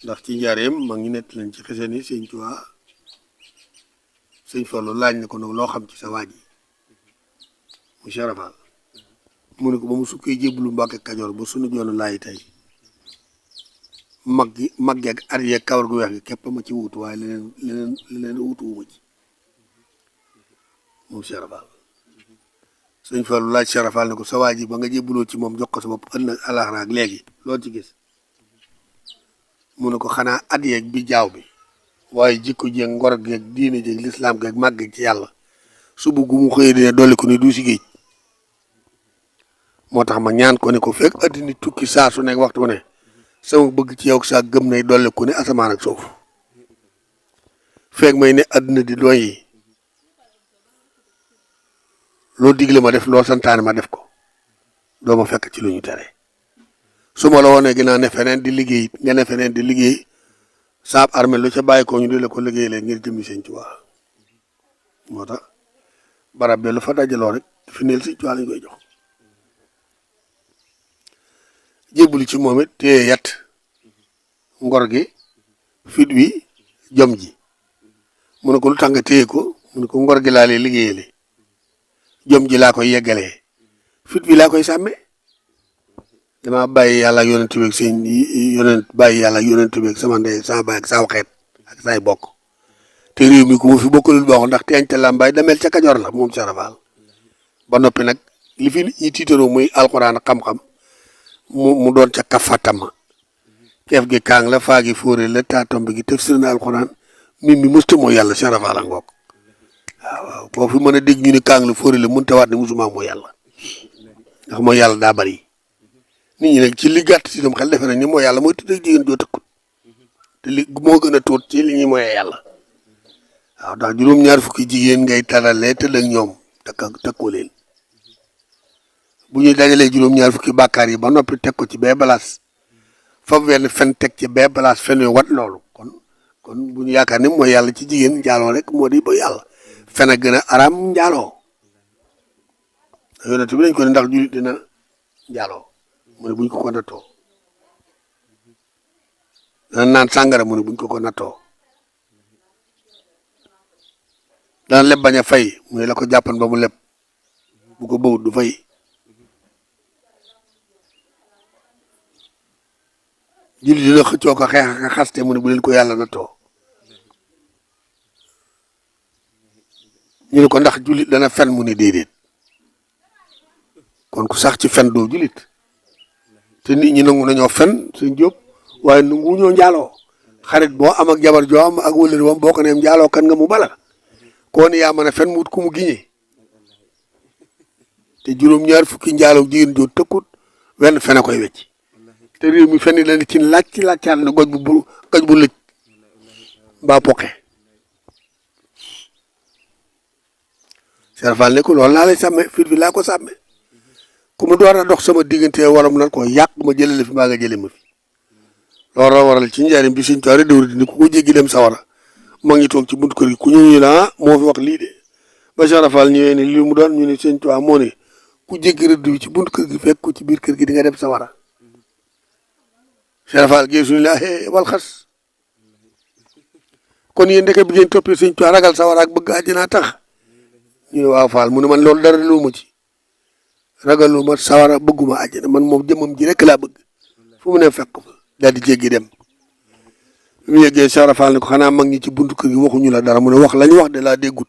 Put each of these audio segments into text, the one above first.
ndax ci njaareem ma ngi nett lañ ci xese ni sëñ Tuubaa sëñ Fallu laaj na ko nag loo xam ci sa waaj yi mu sharafal mu ne ko ba mu sukkee jébbalu Mbàkke Kajoor ba sunu joonu laay tey mag gi ak at yeeg kawar gu weex gi képp ma ci wutu waaye leneen wutu wu ma ci moom sharafal sëñ Fallu laaj sharafal ne ko sa waaj yi ba nga jébbaloo ci moom jox ko sa bopp ëllëg alaxira ak léegi loolu ci gis mu ne ko xanaa at yeeg bi jaaw bi waaye jikko jeeg ngor geeg diine jeeg lislaam geeg màgg ci yàlla subu gu mu xëyee dina dolli ko ni du si géej moo tax ma ñaan ko ne ko fekk addina tukki saa su nekk waxtu ne sama bëgg ci yow saa gëm nay dolli ko ne asamaan ak suuf fekk may ne addina di doy yi loo digle ma def loo santaane ma def ko doo ma fekk ci lu ñu tere su ma la woonee ginnaaw ne feneen di liggéey nga ne feneen di liggéey saab armée lu ca bàyyi ko ñu di la ko liggéey leen ngir jëmmi Sëñ Tuubaa moo tax barab bi lu fa dajaloo rek fi neel Sëñ Tuubaa lañ koy jox jébbuli ci moom it téye yat ngor gi fit wi jom ji mu ne ko lu tax nga téye ko mu ne ko ngor gi laa lay liggéeyale jom ji laa koy yeggalee fit wi laa koy sàmme dama bàyyi yàlla ak yonent bi ak seen bàyyi yàlla ak yonent bi ak sama ndey sama baay ak sama xeet ak say bokk te réew mi ku mu fi bokkalul bokk ndax teeñte làmbaay damel ca Kajoor la moom sarafal ba noppi nag li fi ñi tiitaroo muy alxuraan xam-xam mu doon ca kafatama keef gi kaang la faa gi fóore la taatomb gi tëf sir na alxuraan mi musta moo yàlla sarafal a ngoog waaw boo fi mën a dégg ñu ne kaang la fóore la mënta waat ne musuma moo yàlla ndax mooy yàlla daa bari nit ñi nag ci li gàtt si dem xel defe nañ ni mooy yàlla mooy tudd ak jigéen joo tëkkut te li moo gën a tuut ci li ñuy mooyee yàlla waaw ndax juróom-ñaar fukki jigéen ngay taralee tëdd ak ñoom takkoo leen bu ñuy dajalee juróom-ñaar fukki bàkkaar yi ba noppi teg ko ci bee balaas fa wenn fen teg ci bee balaas fen yu wat loolu kon bu ñu yaakaar ni mooy yàlla ci jigéen njaaloo rek moo di ba yàlla fen a gën a araam njaaloo yonent bi lañ ko ne ndax julit dina njaaloo mu ne buñ ko nattoo dana naan sàngara mu ne buñ ko nattoo dana leb bañ a fay mu ne la ko jàppan ba mu leb bu ko bëwut du fay julli dina xëccoo ko xeex ak xaste mu ne bu leen ko yàlla nattoo ñu ne ko ndax jullit dana fen mu ne déedéet kon ku sax ci fen doo jullit te nit ñi nangu nañoo fen suñ jóob waaye nangu ñoo njaaloo xarit boo am ak jabar joo am ak wëllëri wam boo ko neem njaaloo kan nga mu bala koo ne yaa mën a fen mu wut ku mu giñee te juróom-ñaar fukki njaaloo jigéen joo tëkkut wenn fen a koy wecc te réew mi fen la ni ci laajcaat na goj bu lëj mbaa poqe serfal ne ko loolu laa lay sàmme fit bi laa ko sàmme ku mu door a dox sama diggante waram nan ko yàq ma jëlale fi maa nga jële ma fi loolu la waral ci njariñ bi Sëñ Tuubaa dëwri ni ku ko jéggi dem sawara ma ngi toog ci buntu kër gi ku ñëw ñu la moo fi wax lii de ba serfal ñëwee ne lii mu doon ñu ne Sëñ Tuubaa moo ne ku jéggi rëdd bi ci buntu kër gi fekk ko ci biir kër gi di nga dem sawara serfal geesu ñu la wal xas kon yéen ndeke bi ngeen toppee Sëñ Tuubaa ragal sawara ak bëgg àjjana tax ñu ne waaw faal mu ne man loolu dara lu ma ci ragalu ma sawara bëgguma àjjana man moom jëmmam ji rek laa bëgg fu mu ne fekk fa daal di jéggi dem bi mu yeggee Cheikh Rafal ne ko xanaa mag ñi ci buntu kër gi waxuñu la dara mu ne wax lañu wax de laa déggut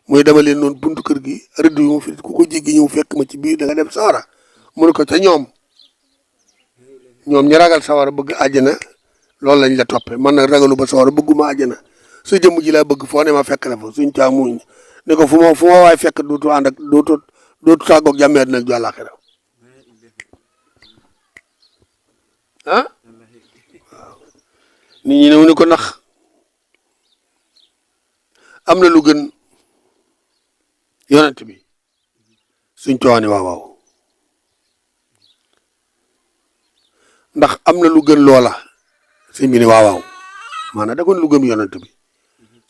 mooy dama leen noonu buntu kër gi rëdd yu ma fi ku ko jéggi ñëw fekk ma ci biir da nga dem sawara mu ne ko ca ñoom ñi ragal sawara bëgg àjjana loolu lañ la toppee man nag ragalu ba sawara bëgguma àjjana sa jëmm ji laa bëgg foo ne ma fekk la fa suñ caa muñ ne ko fu ma waay fekk dootu ànd ak dootu tàggoog jàmmee nag ju àllaaxira ah waaw nit ñi ne ko ndax am na lu gën yonent bi suñ cowaani waaw ndax am na lu gën loola suñ bi ne waaw maanaam da kon lu gën yonent bi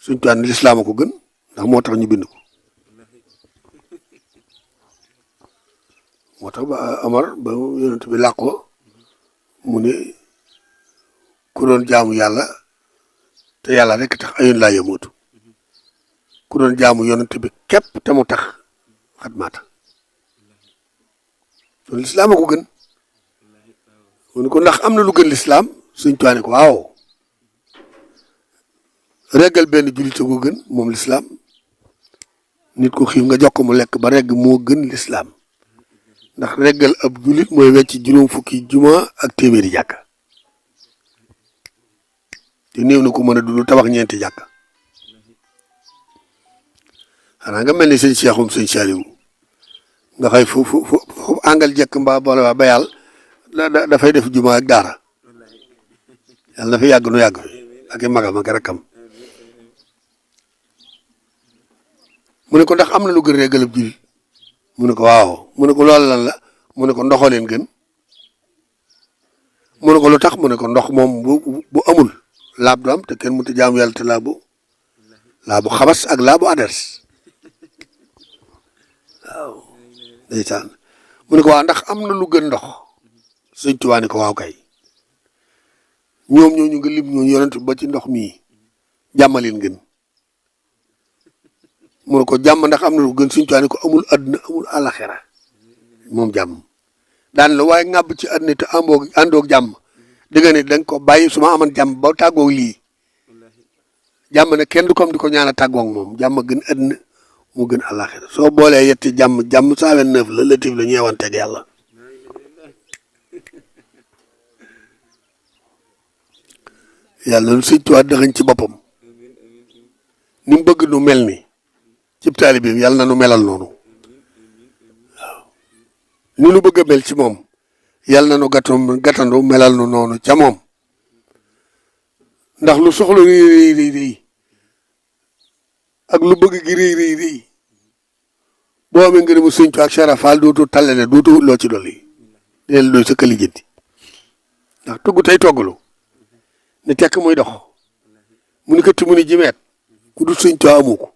suñ cowaani lislaam a ko gën ndax moo tax ñu bind ko moo tax ba Amar ba yonent bi làqoo mu ne ku doon jaamu yàlla te yàlla rek tax ayun laa yamootu ku doon jaamu yonent bi képp te mu tax xat maata loolu lislaam a ko gën mu ne ko ndax am na lu gën lislaam Sëñ Tuubaa ne ko waaw reggal benn jullit ko gën moom lislaam nit ko xiif nga jox ko mu lekk ba regg moo gën lislaam ndax reggal ab jullit mooy wecc juróom fukki juma ak téeméeri jàkka te néew na ko mën a dund tabax ñeenti jàkka xanaa nga mel ni sëñ Seexum sëñ Saaliwu nga xëy fu àngal jekk mbaa boole waa ba yàlla dafay def juma ak daara yàlla na fi yàgg nu yàgg fi ak i magam ak rakkam mu ne ko ndax am na lu gën reggal ab jullit mu ne ko waaw mu ne ko loolu lan la mu ne ko ndoxoo leen gën mu ne ko lu tax mu ne ko ndox moom bu amul laab du am te kenn mënut a jaamu yàlla te laabu xabas ak laabu aders waaw ndeysaan mu ne ko waaw ndax am na lu gën ndox Sëñ Tuubaa ne ko waaw kay ñoom ñoo ñu nga lim ñoo yonent ba ci ndox mii jàmmaleen gën mu ne ko jàmm ndax am na lu gën Sëñ Tuubaa ne ko amul àdduna amul àllaxira moom jàmm daan la waaye ŋàbb ci àdduna te àndoog jàmm di nga ne da nga ko bàyyi su ma amoon jàmm ba tàggoog lii jàmm ne kenn du ko am di ko ñaan a tàggoog moom jàmm gën àdduna mu gën àllaxira soo boolee yetti jàmm 129 la latif la ñeewanteeg yàlla yàlla lu Sëñ Tuubaa dëxañ ci boppam ni mu bëgg nu mel ni cib taalibe bi yàlla na nu melal noonu waaw ni nu bëgg a mel ci moom yàlla na nu gàttandu melal nu noonu ca moom ndax lu soxla rëy ak lu bëgg gi rëy boo amee ngërëmu Sëñ Tuubaa ak Cheikh Fall dootu tallale dootu loo ci dolli deel doy sa këli jëndi ndax tugg tey toggalu ne tekk muy dox mu ni këtt mu ni jimeet ku dul Sëñ Tuubaa amu ko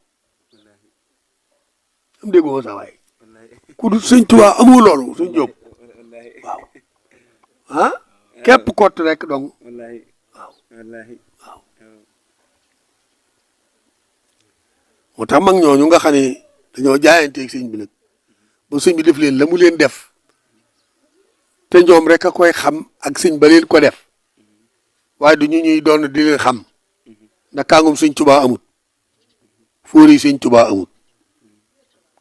am déggoo sa waay ku dul Sëñ Tuubaa amu loolu Sëñ Jóob waaw ah képp kott rek donc waaw moo tax mag ñooñu nga xam ne dañoo jaayanteeg sëñ bi nag ba sëñ bi def leen la mu leen def te ñoom rek a koy xam ak sëñ ba leen ko def waaye du ñu ñuy doon di leen xam ndax kàngum Sëñ Tuubaa amut fóori Sëñ Tuubaa amut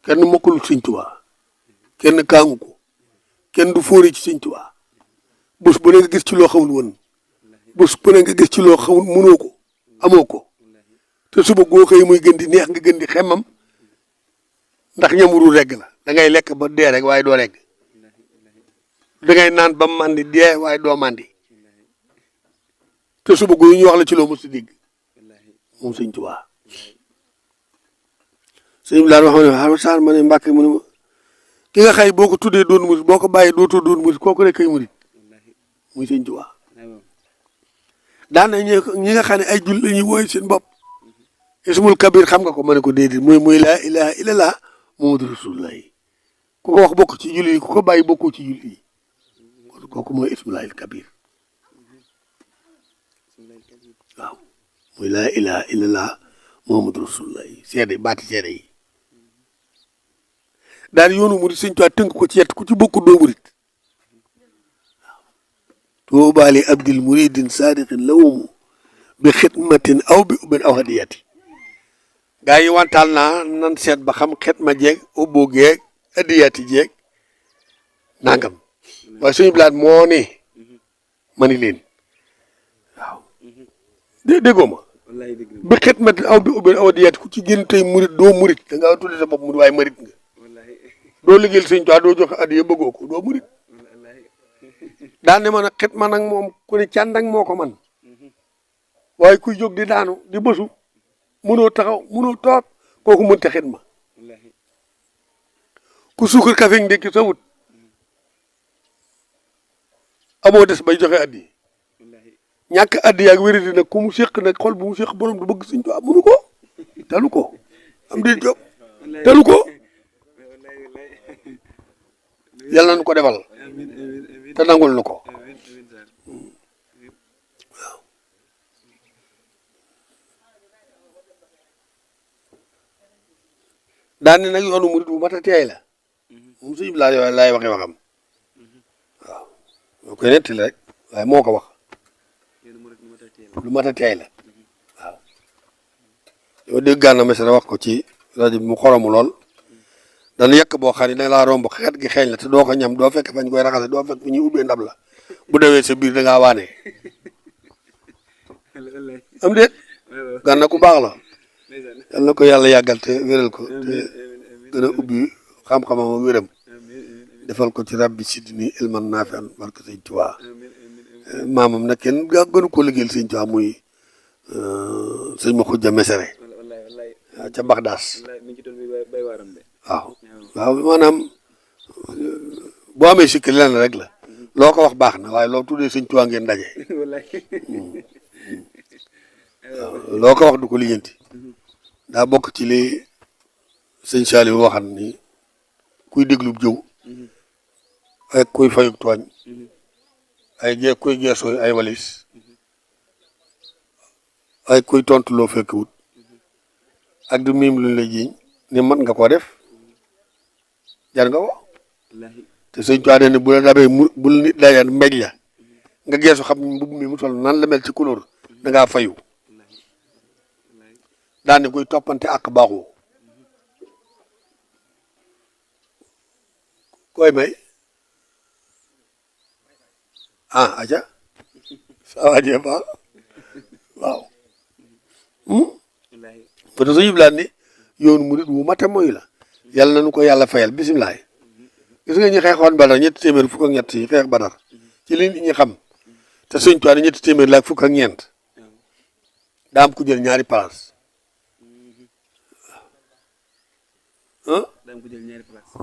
kenn mokkalu Sëñ Tuubaa kenn kàngu ko kenn du fóori ci Sëñ Tuubaa bés bu ne nga gis ci loo xamul woon bés bu ne nga gis ci loo xamul mënoo ko amoo ko te suba goo xëy muy gën di neex nga gën di xemmam ndax ñamuru regg la da ngay lekk ba dee rek waaye doo regg da ngay naan ba mandi dee waaye doo mandi te suba gu ñu wax la ci loo mos a dégg moom Sëñ Tuubaa sëñ bi daal wax ne ma ne Mbàkke mu ne ma ki nga xëy boo ko tuddee doon murit boo ko bàyyi dootoo doon murit kooku rek kay murit muy Sëñ Tuubaa daan na ñi nga xam ne ay jul la ñuy wooy seen bopp ismul kabir xam nga ko ma ne ko déedéet muy laa ilaha illallah Muhammadu Rasulullah ku ko wax bokk ci julli yi ku ko bàyyi bokkoo ci julli yi kooku mooy ismulaahil kabir waaw muy laa ilaha illallah Muhammadu Rasulullah seede baati seede yi daal yoonu murit Sëñ Tuubaa tënk ko ci yett ku ci bokku doo murit waaw tuubaa li abdil muridin saadiqin lawum bi xidmatin aw bi ubben aw hadiyati gaa yi wantaal naa nan seet ba xam xidma jeeg ubbu geeg hadiyati jeeg nangam waaye suñu bilaat moo ne ma ni leen waaw déggoo ma bi xidmatin aw bi ubben aw hadiyati ku ci génn tey murit doo murit da ngaa tudde sa bopp murit waaye murit nga doo liggéeyal Sëñ Tuubaa doo joxe addiya bëggoo ko doo murit daan ne ma nag xidma nag moom ku ne càndang moo ko man waaye kuy jóg di daanu di bësu mënoo taxaw mënoo toog kooku mënta xidma ku suukar kafe ndékki sa wut amoo des bay joxe addi ñàkk addi ak wéradi nag ku mu séq nag xol bu mu séq borom du bëgg Sëñ Tuubaa mënu ko talu ko am di job talu ko yàlla nañu ko defal te nangul nu ko waaw daan ne nag yoonu murit bu mat a teey la moom sëñ bi laay waxee waxam waaw moo koy nettali rek waaye moo ko wax lu mat a teey la waaw. yow dégg Gana Messere wax ko ci rajo bi mu xoromu lool dana yekk boo xam ne da laa romb xeet gi xeeñ la te doo ko ñam doo fekk fañ koy raxase doo fekk fu ñuy ubbee ndab la bu dewee sa biir da ngaa waane am déet Gana ku baax la yal na ko yàlla yàggal te wéral ko te gën a ubbi xam-xamam ak wéram defal ko ci rabbi sidni ilman naafi'an barke sëñ Tuubaa maamam nag kenn gënu ko liggéeyal sëñ Tuubaa muy sëñ ma xujja Mesere ca Baxdaas waaw waaw maanaam boo amee sikki lenn rek la loo ko wax baax na waaye loo tuddee sëñ Tuubaa ngeen daje waaw loo ko wax du ko lijjanti daa bokk ci li sëñ Saliou waxan ni kuy déglu jëw ay kuy fayuk tooñ ay kuy geesooy ay walis ay kuy tontu loo fekk wut ak du miim luñ la jiiñ ni mat nga ko def jar nga ko te sëñ Tuubaa ne bu la dabee bu la nit dajal mbéj la nga geesu xam mbubb mi mu toll nan la mel ci couleur da ngaa fayu daane koy toppante ak baaxoo koy may aja saa waajee baax waaw parce que suñu bilaat ni yoonu murit wu mate mooy la yàlla nañu ko yàlla fayal bisimilah gis nga ñu xeexoon Badar ñetti téeméer fukk ak ñett yi xeex Badar ci li nit ñi xam te Sëñ Tuubaa ñetti téeméer la ak fukk ak ñeent daa am ku jël ñaari place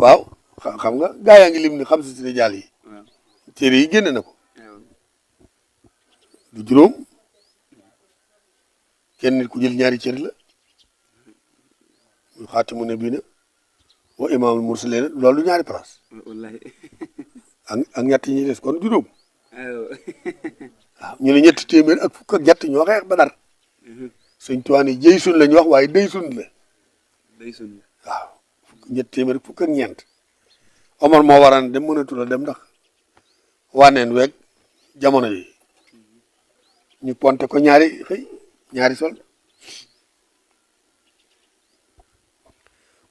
waaw xam nga gaa yaa ngi lim ni xam si si jàll yi téere yi génne na ko du juróom kenn nit ku jël ñaari cër la ñu xaatimu nabiina wa imaamul mursaliin loolu ñaari place ak ñett yi ñuy des kon juróom waaw ñu ne ñetti téeméer ak fukk ak ñett ñoo xeex Badar Sëñ Tuubaa ni jëy sun la ñu wax waaye day sun la waaw ñetti téeméer ak fukk ak ñeent Omar moo waraan dem mënatul a dem ndax waaneen weeg jamono yi ñu ponte ko ñaari sol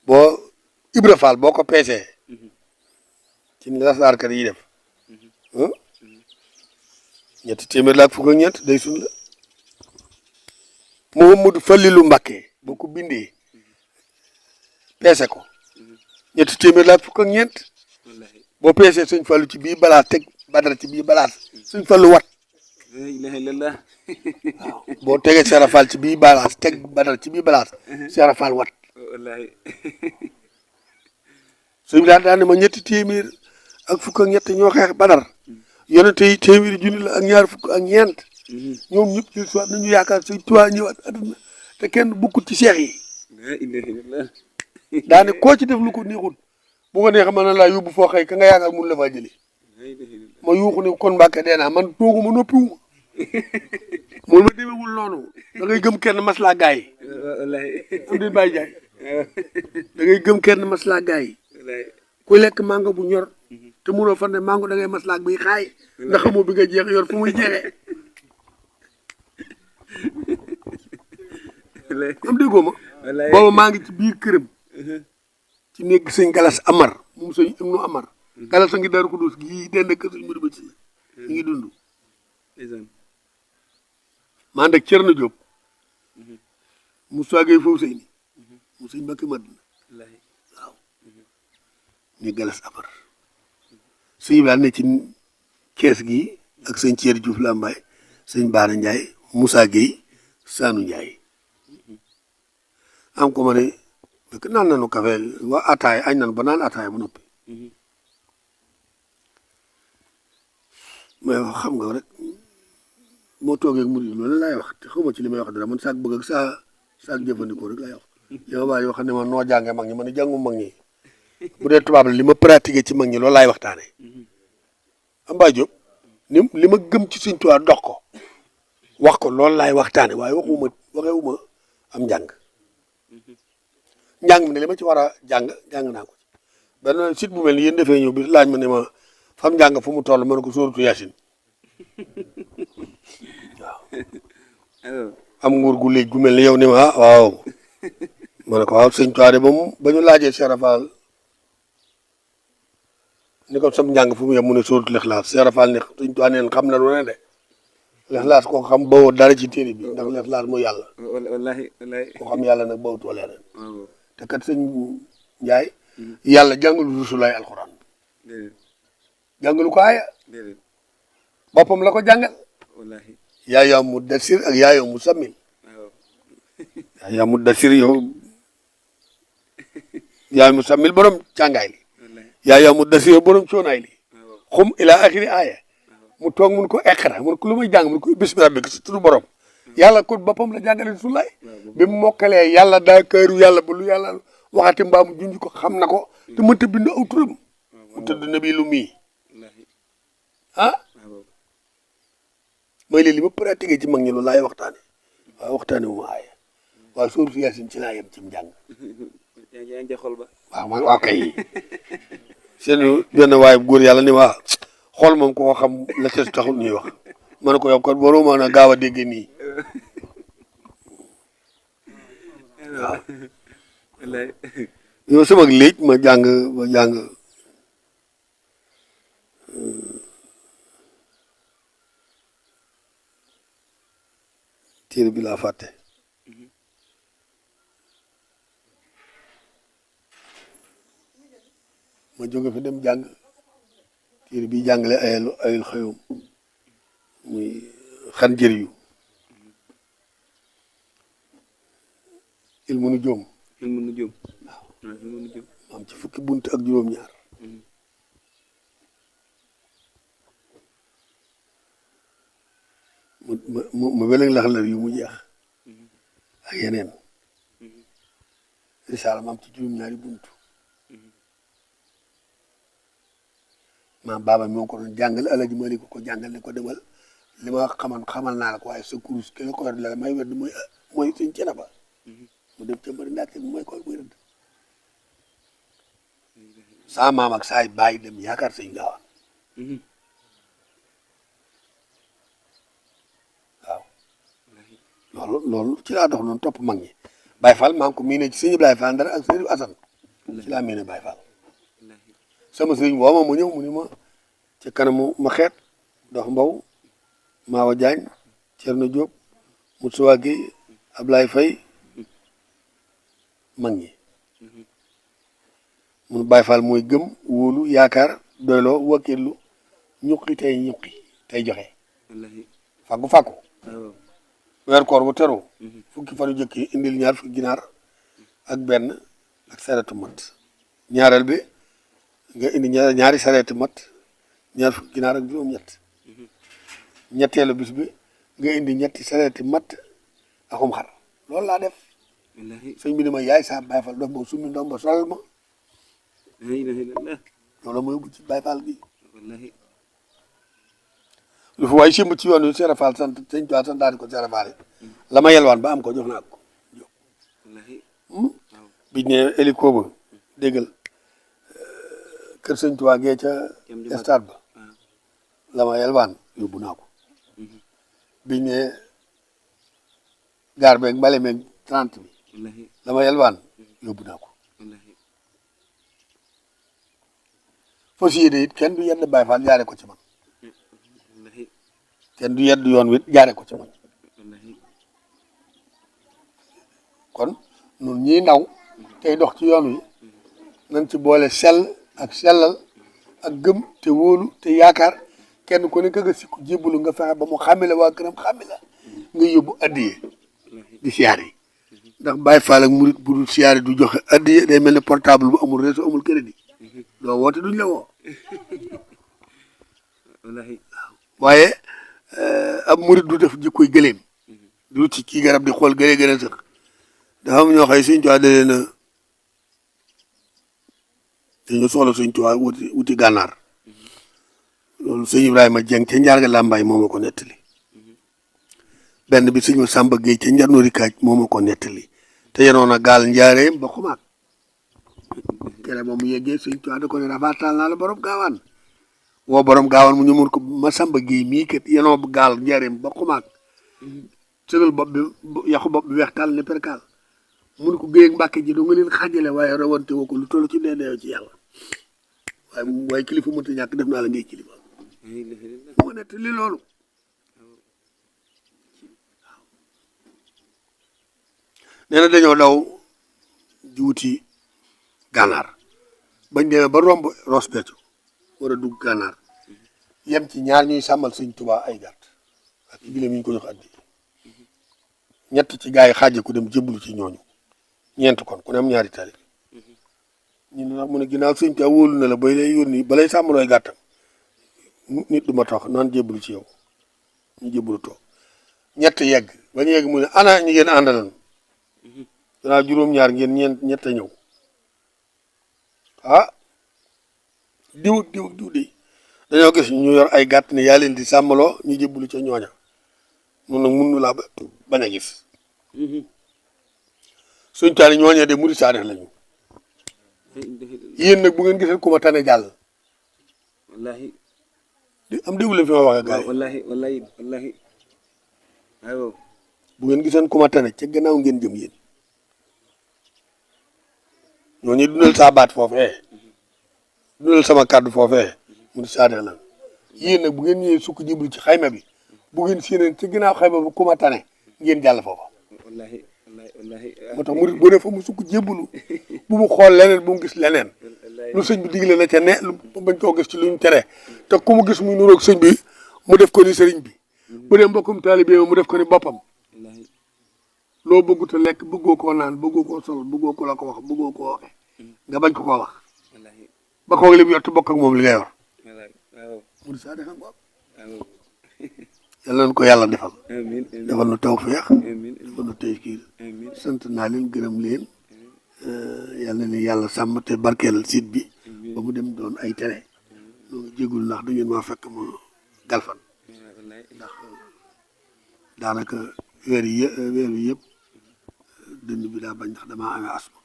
boo Ibra Fall boo ko peesee ci lasaarkat yi def ñetti téeméer la ak fukk ak ñeent day sun la Mouhamadou Fallilu Mbakke boo ko bindee peese ko ñetti téeméer la ak fukk ak ñeent boo peesee Sëñ Fallu ci bii balaas teg Badar ci bii balaas Sëñ Fallu wat waaw boo tegee Seera Fall ci bii balaas teg Badar ci bii balaas Seera Fall wat sëñ bi daan ne ma ñetti téeméer ak fukk ak ñett ñoo xeex Badar yonente yi téeméeri junni la ak ñaar fukk ak ñeent ñoom ñëpp ci soit nañu yaakaar Sëñ Tuubaa ñëwaat adduna te kenn bukkut ci seex yi daane koo ci def lu ko neexul bu ko neexee mën na laa yóbbu foo xëy ka nga yaakaar mun la faa jëlee ma yuuxu ne kon Mbàkke dee naa man tooguma noppiwuma moom ma demewul noonu da ngay gëm kenn maslaa gaa yi am di bàyyi jaay da ngay gëm kenn maslaa gaa yi ku lekk mango bu ñor te mënoo fan ne mango da ngay maslaa buy xaay ndax xamoo bi nga jeex yor fu muy jeexee am déggoo ma booba maa ngi ci biir këram ci néeg sëñ Galas Amar moom sëñ Ibnu Amar Galas a ngi Daaru Xudoos gii dend ak sëñ Mudu Ba ci ñu ngi dund maa ànd ak Cerno Jóob mu soogee foofu sëy ni mu sëñ Mbàkke Madina waaw ñu Galas Amar sëñ bi ne ci kees gi ak sëñ Ceer Juuf Lambaay sëñ Baara Njaay Moussa Gueye Saanu Njaay am ko ma ne fekk naan nañu café wa ataay añ nan ba naan ataay ba noppi mais xam nga rek moo toogee ak murid loolu laay wax te xawma ci li may wax dara man saak bëgg ak saak jëfandikoo rek laay wax li ma bàyyi wax ne ma noo jàngee mag ñi ma ne jàngu mag ñi bu dee tubaab la li ma pratiqué ci mag ñi loolu laay waxtaane Amba Diop ni li ma gëm ci Sëñ Tuubaa dox ko wax ko loolu laay waxtaane waaye waxewuma am njàng njàng mi ne li ma ci war a jàng naa ko ci benn site bu mel ni yéen dafay ñëw bi laaj ma ne ma fam njàng fu mu toll ma ne ko sóoratu Yaasin waaw am nguur gu léegi gu mel ni yow ni ma waaw ma ne ko waaw sëñ Tuubaa de ba ñu laajee Cheikh Rafal ni ko sam njàng fu mu yem mu ne sóoratu Lixlaas Cheikh Rafal ne sëñ Tuubaa neen xam na lu ne de Lixlaas ko xam bawoo dara ci téere bi ndax Lixlaas mooy yàlla wallahi ko xam yàlla nag bawutoo leneen te kat sëñ Njaay yàlla jàngalu Rasulaay alxuraan jàngalu ko aaya boppam la ko jàngal wallahi yaa mu dasir ak yaa mu sammil yaa mu dasir yow yaa mu sammil borom càngaay li yaa mu dasir yow borom coonaay li xum ila axiri aaya mu toog mun ko eqra mun ko lu muy jàng mun ko bismi rabbika si turu borom yàlla kon boppam la jàngale Rasulaay bi mu mokkalee yàlla daa këru yàlla ba lu yàlla waxati mbaa mu junj ko xam na ko te mënta bind aw turam mu tëdd nabi lu mii ah mooy léegi li ma pratiqué ci mag ñi loolu laay waxtaane waaye waxtaane wu ma aaya waaye sóoratu Yaasin ci laa yem ci njàng yaa ngi xol ba waaw kay seen benn waaye góor yàlla ni waa xool moom ko xam la ses taxul ñuy wax ma ne ko yow kon waroo mën a gaaw a dégg nii waaw yow sama léeg ma jàng téere bi laa fàtte ma jóge fi dem jàng téere bi jàngale ayul xëyum muy xan jër yu ilmu nu joom waaw maam ci fukki bunt ak juróom-ñaar mu weleŋ laxlar yu mu jeex ak yeneen risaala maam ci juróom-ñaari buntu maam baaba moo ko doon jàngal Alaaji Maalik ko jàngal ne ko demal li ma xamal naa la ko waaye sa kurus ki la ko yor la may wedd mooy suñ cene ba mu dem ca mbari ndaak mooy koy muy rëdd saa maam ak saay bàyyi dem yaakaar sëñ gaawaan waaw loolu ci laa dox noonu topp mag ñi Baye Fall maa ngi ko miine ci sëñ Ibrahima Fall Ndar ak sëñ Asan ci laa miine Baye Fall sama sëriñ woo ma mu ñëw mu ni ma ci kanamu ma xeet dox mbaw Maawa Jaañ Cerno Jóob Moussa Gueye Ablaye Faye mag ñi mun Baye Fall mooy gëm wóolu yaakaar doyloo wakkilu ñuqi tey joxe fàggu weer koor bu teru fukki fan yu jëkk yi indil ñaar fukki ginaar ak benn ak sareetu mat ñaareel bi nga indi ñaari sareetu mat ñaar fukki ginaar ak juróom-ñett ñetteelu bis bi nga indi ñetti sareeti mat akum xar loolu laa def sëñ bi ni ma yaay sa Baye Fall dof boo summi ndoom ba solal ma loolu mooy bu ci Baye Fall gi lu fa waay simb ci yoon wi Seera Fall sant sëñ Tuubaa sant daal di ko Seera Fall la ma yelwaan ba am ko jox naa ko biñ ne hélico ba déggal kër sëñ Tuubaa gee ca stade ba la ma yelwaan yóbbu naa ko biñ ne gaar beeg mbale meeg 30 bi la ma yelwaan yóbbu naa ko fas yéene it kenn du yedd Baye Fall jaare ko ci man kenn du yedd yoon wi jaare ko ci man kon nun ñii ndaw tey dox ci yoon wi nañ ci boole sell ak sellal ak gëm te wóolu te yaakaar kenn ku ne ka nga sikku jébbalu nga fexe ba mu xàmme la waa këram xàmme la nga yóbbu addiye di siyaar yi ndax Baye Fall ak murit bu dul siyaar yi du joxe addiye day mel ne portable bu amul réseau amul crédit doo woote duñ la woo waaye ab murit du def jikkoy gëleem du ci kii garab di xool gëlee sax dafa am ñoo xëy Sëñ Tuubaa da leen a dañu soxla Sëñ Tuubaa wuti gànnaar loolu sëñ Ibrahima Jeng ca Njaarga Làmbaay moo ma ko nettali benn bi sëñ Samba Gueye ca Njarnori Kaaj moo ma ko nettali te yenoon a gaal njaareem ba xumaat kere moom mu yeggee sëñ Tuubaa da ko ne rafaatal naa la borom gaawaan woo borom gaawaan mu ñëwoon ko Masamba Guèye mii kat yenoo bu gaal njëriñ ba xumaag sëgal bopp bi yaxu bopp bi weex taal ne perkaal mu ne ko Guèye ak Mbàkke ji doo nga leen xaajale waaye rawante woo ko lu toll ci dee ci yàlla waaye kilifa mënta ñàkk def naa la ngay kilifa mu nett li loolu nee na dañoo daw di wuti gànnaar bañ demee ba romb Ross Béthio war a dugg gànnaar yem ci ñaar ñuy sàmmal sëñ Tuubaa ay gàtt ak gileem yi ñu ko jox addi ñett ci gaa yi xaaje ku dem jébbalu ci ñooñu ñeent kon ku ne am ñaari tali ñu ne nag mu ne ginnaaw sëñ Tuubaa wóolu na la bay lay yónni balay sàmmalooy gàttam nit du ma tax naan jébbalu ci yow ñu jébbalu toog ñett yegg ba ñu yegg mu ne ana ñi ngeen àndaloon danaa juróom-ñaar ngeen ñett a ñëw ah diw de dañoo gis ñu yor ay gàtt ne yaa leen di sàmmaloo ñu jébbalu ca ñooña noonu nag mun nu laa bañ a gis suñ taani ñooña de murid saadix lañu yéen nag bu ngeen gisee ku ma tane jàll wallahi am déggu leen fi ma waxee gars yi wallahi waaw bu ngeen giseen ku ma tane ca gannaaw ngeen jëm yéen ñooñu dundal saa baat foofee dundal sama kàddu foofee murid saadix la yéen nag bu ngeen ñëwee sukk jébbalu ci xayma bi bu ngeen séeneen ci ginnaaw xayma bi ku ma tane ngeen jàll foofa wallahi moo tax murid bu ne fa mu sukk jébbalu bu mu xool leneen bu mu gis leneen lu sëñ bi digle na ca ne lu bañ koo gis ci lu ñu tere te ku mu gis muy nuroog sëñ bi mu def ko ni sëriñ bi bu dee mbokkum taalibe mu def ko ni boppam loo bëggut a lekk bëggoo koo naan bëggoo koo sol bëggoo ko la ko wax bëggoo koo waxe nga bañ ko koo wax ba koog li mu yor te bokk ak moom li nga yor murid saa defa bopp yàlla nañ ko yàlla defal defal nu tawfeex defal nu taysiir sant naa leen gërëm leen yàlla na yàlla sàmm te barkeel site bi ba mu dem doon ay télé ñoo ngi jégul ndax da ngeen maa fekk ma galfan ndax daanaka weer yi yëpp dënn bi daa bañ ndax damaa amee asma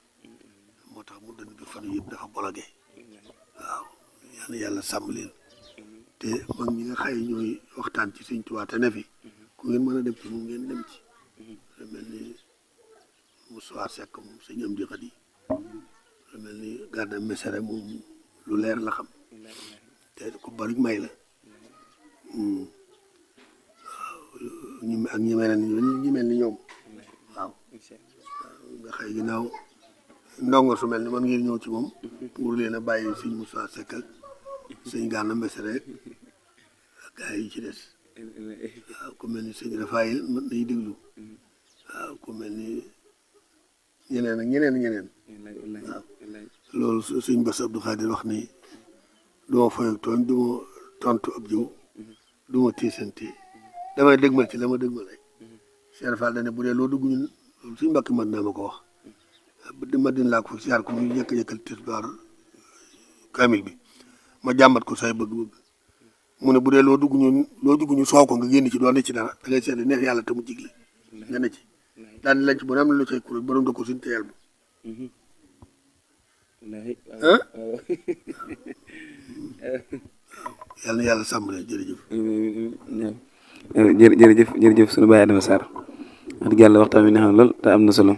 moo tax mu dënn bi fan yëpp dafa bologé waaw yàlla sàmm leen te mag ñi nga xëy ñooy waxtaan ci sëñ Tuubaa te ne fi ku ngeen mën a dem ci moom ngeen dem ci lu mel ni Moussa Seck moom sëñ Amdi Xadi lu mel ni Gana Messere moom lu leer la xam te ku bari may la waaw ak ñi mel ni ñoom waaw nga xëy ginnaaw ndongo su mel ni man ngeen ñëw ci moom pour leen a bàyyi sëñ Moussa Seck ak sëñ Gana Messere ak gars yi ci des waaw ku mel ni sëñ Rafaayil mën nay déglu waaw ku mel ni ñeneen ak ñeneen waaw loolu sëñ Bass Abdou Khadir wax ni du ma fay ak tooñ du ma tontu ab jiw du ma tiisante damay dëgmal ci la ma dëgmal rek Cheikh Fall dane bu dee loo dugg ñun loolu suñu mbàkk mat naa ma ko wax ma din laa ko siyaar ko ñu yëkk-yëkkal tisbaar kamil bi ma jàmbat ko say bëgg-bëgg mu ne bu dee loo dugg ñu soow ko nga génn ci doon ne ci dara da ngay seetlu neex yàlla te mu jigle nga ne ci daan lañ ci bu ne am na lu cay kuréel borom da ko suñu teyal bu yàlla na yàlla sàmm leen jërëjëf jërëjëf sunu baay Adama Sarr wax dëgg yàlla waxtaan wi neex na lool te am na solo